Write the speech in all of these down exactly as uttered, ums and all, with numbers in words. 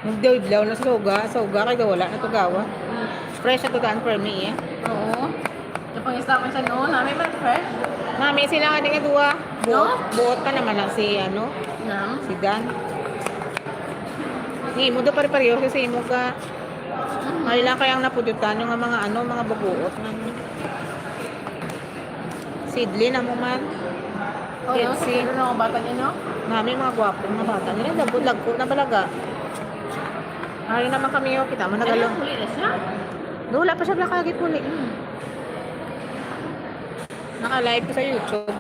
Nagdawidlaw na sa suga. Sa uga kay wala na to gawa. Fresh na to daan for me eh. Oo. Napangisda ko siya noon. Nami man fresh. Nami sila nga nga duwa. Buot, No? buot pa naman na si ano, Nang? si Dan. Ni mo do pare-pareho kasi imo ka. Ay lang kayang napudutan yung mga ano, mga babuot na. Sidlin amo man. Oh, no? Etsy. Pero na bata niya, no? Nami mga gwapo mga bata nila. Lagko-lagko na balaga. Ari naman kami, oh, kita mo Ano, nagalo. Huli na siya? No, wala pa siya nakagit huli. Hmm. Naka-live ko sa YouTube.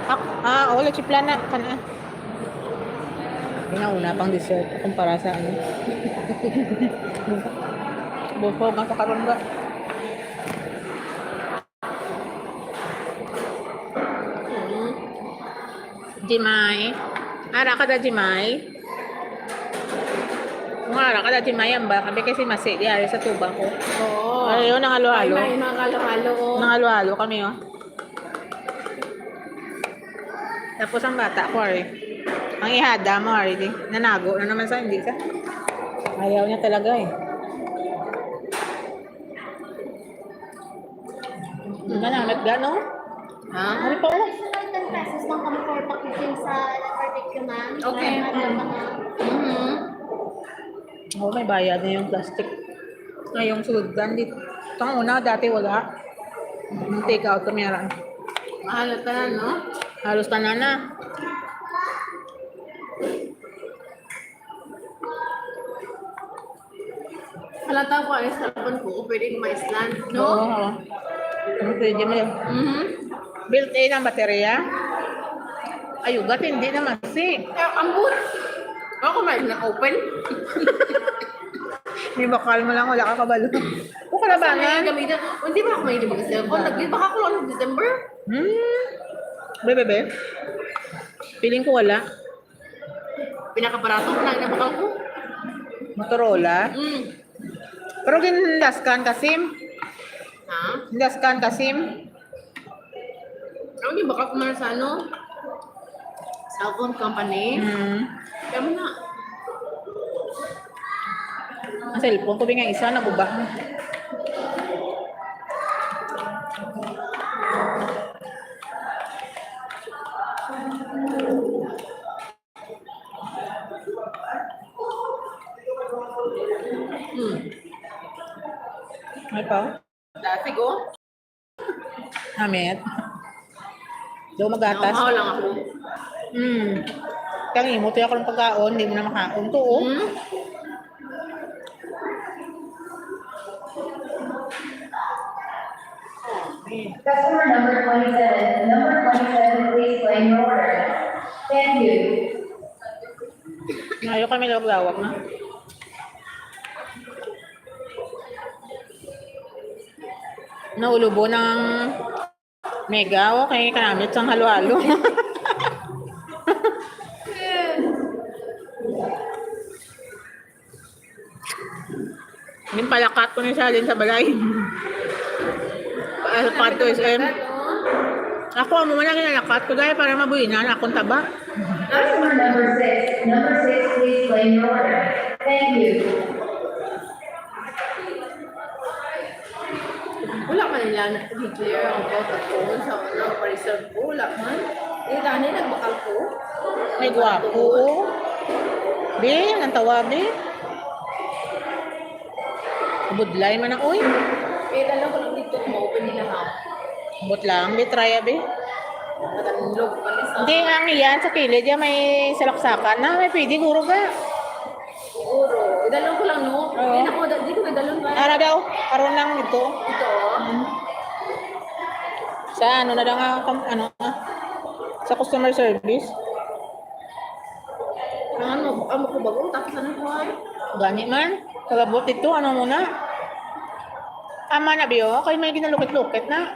Ak- ah, oh, leche plan na. Kana. Ginauna pang dessert kumpara sa ano. Busog ang sa karon ba? Jimay. Ara ka da, Jimay? Kung ara ka da, Jimay, ang ba? Kami kasi masi, di ari sa tuba ko. Oo. Ay, yun, nangalo-halo. Ay, may nangalo-halo, oh. Nangalo-halo kami, oh. Tapos ang bata ko, ari. Ang ihada mo, ari, di. Nanago na naman sa hindi sa. Ayaw niya talaga, eh. Manamit ga, no? Ha? Ano pa, oh? Additional ten pesos lang kami for packaging sa barbecue, ma'am. Okay. Salamat, ma'am. Mm-hmm. Oh, may bayad na yung plastic. Ay, yung sugdan dito. Itong una, dati wala. Yung take out kami, ara. Mahal na tanan, no? Halos tanan na. Halata ko, ay, sabon ko, pwede ko ma-island, no? Oo. Ano pwede mo yun? Mhm. Built-in ang baterya? Ay, ugat, hindi naman si. Eh, ambot. Ako may na-open. May bakal mo lang, wala ka kabalo. O, kalabangan. Basta may gamitan. O, hindi ba ako may gamitan sa cellphone? Nag-, baka ko lang December. Hmm. Be, be, be. Feeling ko wala. Pinakabarato ko na nabakal ko. Motorola? Mm. Pero ginlaskan ka sim? Ha? Ginlaskan ka sim? Ano yung baka kumara sa ano? Cellphone company? Mm. Kaya mo na. Ang cellphone ko, nga isa, naguba. Hmm. Ano pa? Dati ko. Hamit. Daw magatas. Nauhaw lang ako. Hmm. Kang imo, tuya ko ng pagkaon, hindi mo na makaon to, oh. Hmm? Customer number twenty-seven, number twenty-seven, please claim your order. Thank you. Ngayon kami lawag-lawag na. Naulubo ng mega, okay, kanamit sang halo-halo. Yung palakat ko ni Shalin sa balay. Palakat to S M. Ako, amo man ang ginalakat ko dahil para mabuhinan akong taba. Customer number six. Number six, please claim your order. Thank you. Wala man nila na-declare ang vote at all sa, ano, pa-reserve ko. Wala man. Eh, dani, nagbakal ko. May gwapo, oh. Be, ang tawa, be. Budlay man na, uy. Eh, dalawa ko lang dito, ma-open nila, ha? Ambot lang, be, try, be. Nakatanlog pa ni sa Hindi, ang iyan sa kilid, yan may salaksakan na, may pwede, guro ka. Siguro. Idalon ko lang, no? Oo. Di na ko, di ko idalon ba? Ara daw, aron lang ito. Ito, oh. Sa ano na daw nga, kam-, ano, ah, sa customer service. Ano, amo ko bago, tapos ano ko ay? Gani man, kalabot ito, ano mo na? Ama na, biyo, kay may ginalukit-lukit na.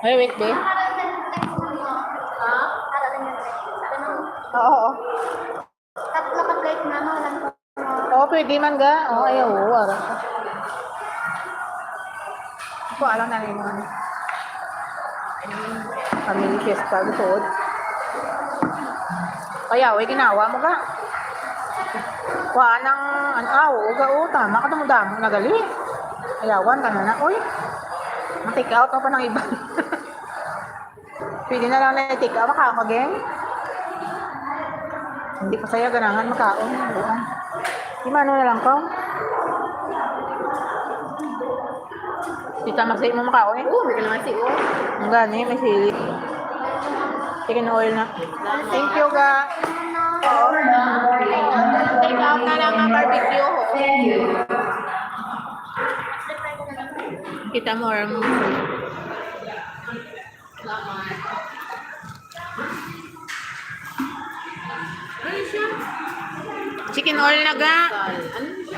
Ay, wait, be. Ha? Oo, oo. Tatlo ka plate, mama, walang kumo. Oo, pwede man ga. Oo, ayaw, oo, ara. Ako, alam na rin mo. Kami ni Fiesta, likod. Kaya, uy, ginawa mo ga. Kuha ng, ano, ah, oo, ga, oh, tama ka, damo-damo na gali. Ayawan ka na na, uy. Mag-take out mo pa ng iba. Pwede na lang na i-take out, makaon ka, geng. Hindi ko saya ganahan makaon. Buwan. Di mano na lang ko. Tita, masi mo makaon eh. Oo, may kalamansi, oh. Ang gani, may sili. Chicken oil na. Thank you, ga. Oo. Take out na lang ang barbecue, ho. Kita mo, ang Chicken oil na ga.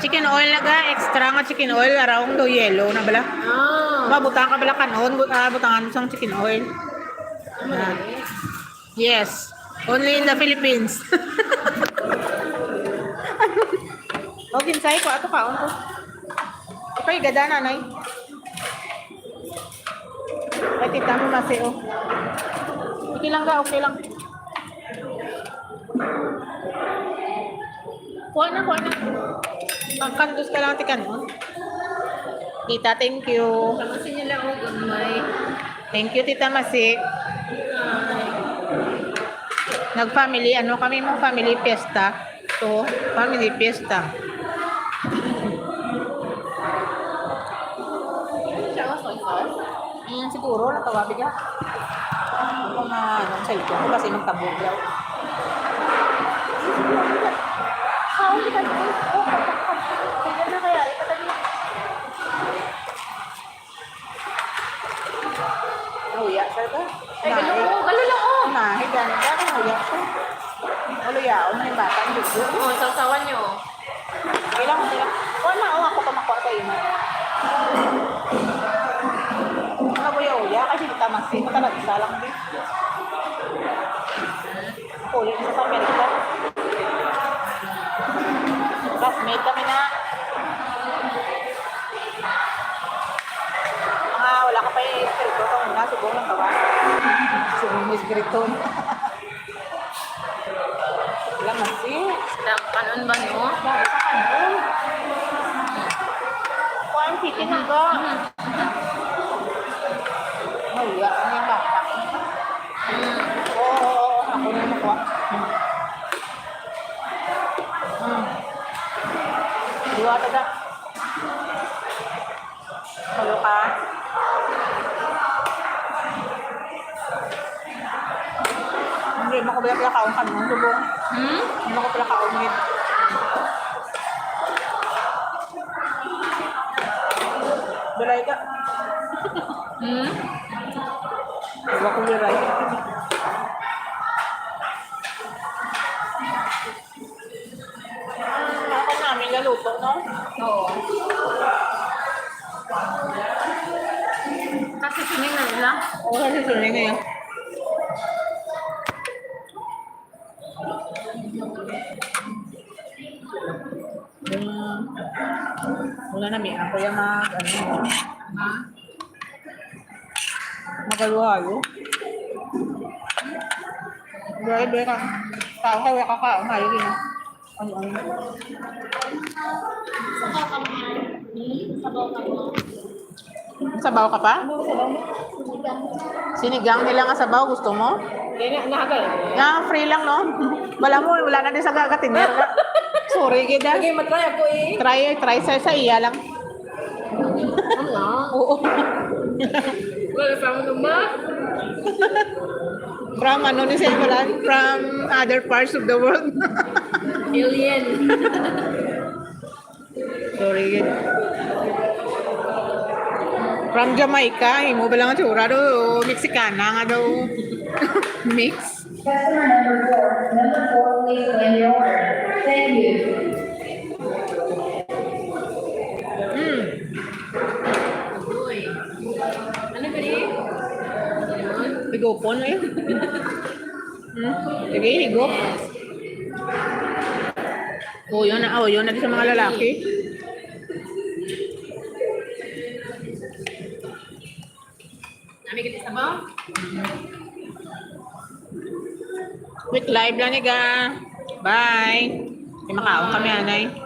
Chicken oil na ga. Extra nga chicken oil. Arawang daw yellow na bala. Ah. Ba, butang ka bala kanon. Bu- ah, butangan mo sang chicken oil. Ano na eh? Yes. Only in the Philippines. O, kinsay ko. Ato kaon ko. Okay, gada na, nay. Ay, kita mo, masi, oh. Okay lang ga, okay lang. Kuha na, kuha na. Ang kandos ka lang, tikan mo. Tita, thank you. Kasi nila, oh, good, may. Thank you, Tita Masi. Nag-family, ano kami mo, family fiesta. So, family fiesta. Siya, oh, soy sauce? Mm, siguro, natawabi ka. Ako na, ano, sa ito. Ako kasi magtabog daw. Kaon kita doon. Oh, kaya na kaya, ipatagin. Nahuya, sir, ba? Ay, galo ko, galo lang, oh. Nahi, gani ka, nahuya siya. Maluyaon na yung bata, ang dugo. Oo, sawsawan niyo. Okay lang, okay lang. Kuha na, oh, ako pa makuha sa imo. Mga uya-uya, kasi kita mas, imo talaga isa lang, di. Ulit sa Amerika. Classmate kami na. Mga wala ka pa yung espiritu, ito muna, subong lang ka ba? Subong mo espiritu. Wala man si. Sa kanon ba, no? Sa kanon. Kuha ang chicken na ba? Mahiya ang mga bata. Mm. Oo, oo, oo. Ako na yung nakuha. Mm. Duha ta da. Tulo ka. Hindi mo ko pala kaon kanon, subong. Hmm? Hindi mo ko pala kaon, wait. Balay ka. Hmm? Wala ko liray. Ang ako namin laluto, no? Oo. Kasi sining na nila. Oo, kasi sining na yun. Hmm. Wala na, may ako yung mag, ano, magaluhayo. Dry, dry ka. Tao ka, wala ka ka, ang hayo din. Ano, ano? Sabaw ka pa? Sinigang nila nga sabaw, gusto mo? Kaya na, nakakal. Na, free lang, no? Wala mo, wala na din sa gagatiner. Sorry, gid, ah. Lagi, matry ako eh. Try, try sa, sa iya lang. Ano? Oo. Wala sa mga. From ano ni siya pala? From other parts of the world. Alien. Sorry. From Jamaica, imo ba lang ang tsura do? Mexicana nga daw. Mix. Customer number four. Number four, please claim your order. Thank you. Mm. Uy. Ano ba ni? Higupon eh. Hmm? Sige, higop. Oh, yun na. Oh, yun na sa mga lalaki. Nami kita sa ba? Quick live lang ni ga. Bye. Di makaon kami, anay.